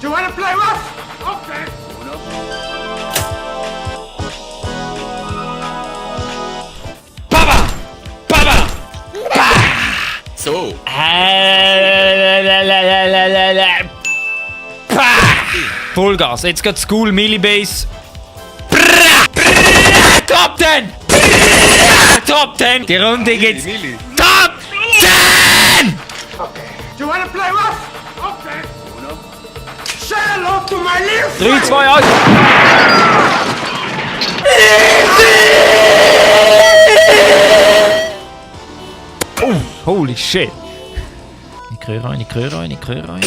Do you want to play rough? Okay. Papa! Papa! So. Vollgas, jetzt geht School, Millibase. Top 10! Top 10! Die Runde geht's. Top 10! Okay. Do you want to play rough? Okay. Say hello to my little 3, friend. 2, 1. Oh, holy shit. Ich rühre rein, ich rühre rein, ich rühre rein.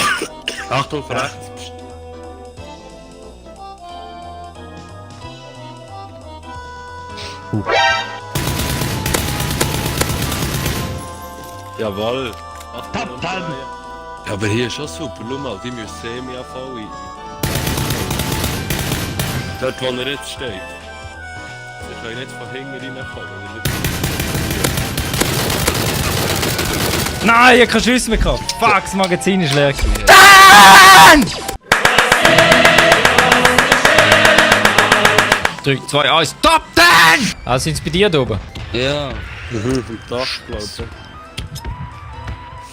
Achtung, auf rechts. Jawohl. Top 10! Ja, aber hier ist schon super. Schau mal, die müssen semi anfangen. Dort, wo er jetzt steht. Sie können nicht von hinten reinkommen. Nein, ich hab keine Schüsse mehr gehabt. Fuck, das Magazin ist leer. 3, 2, 1, Top 10! Ah, sind sie bei dir da oben? Ja. Vom Dach, glaube ich.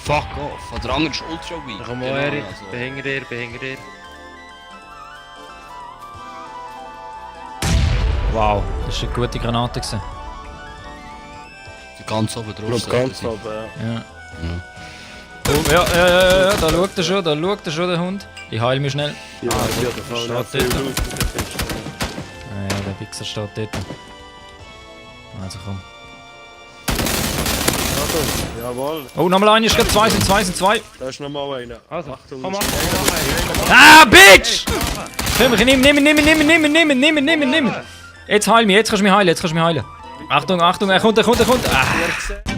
Fuck off. Der andere ist ultra weak. Komm mal, Erik. Behinger dir, behinger dir. Wow, das war eine gute Granate gewesen. Ganz oben Ich drauf. glaube, ganz oben, ja. Ja. Oh, ja, da schaut er schon, der Hund. Ich heile mich schnell. Ja, der Fall steht hat viel dort. Loot in der Kiste. Ja, der Wichser steht dort. Also komm. Achtung, jawohl. Oh, nochmal einer, ist gerade 2, sind 2. Da ist nochmal einer. Also, Achtung, komm ist Ah, Bitch! Komm, ich nehmen. Jetzt heil mich, jetzt kannst du mich heilen, Achtung, er kommt. Ah.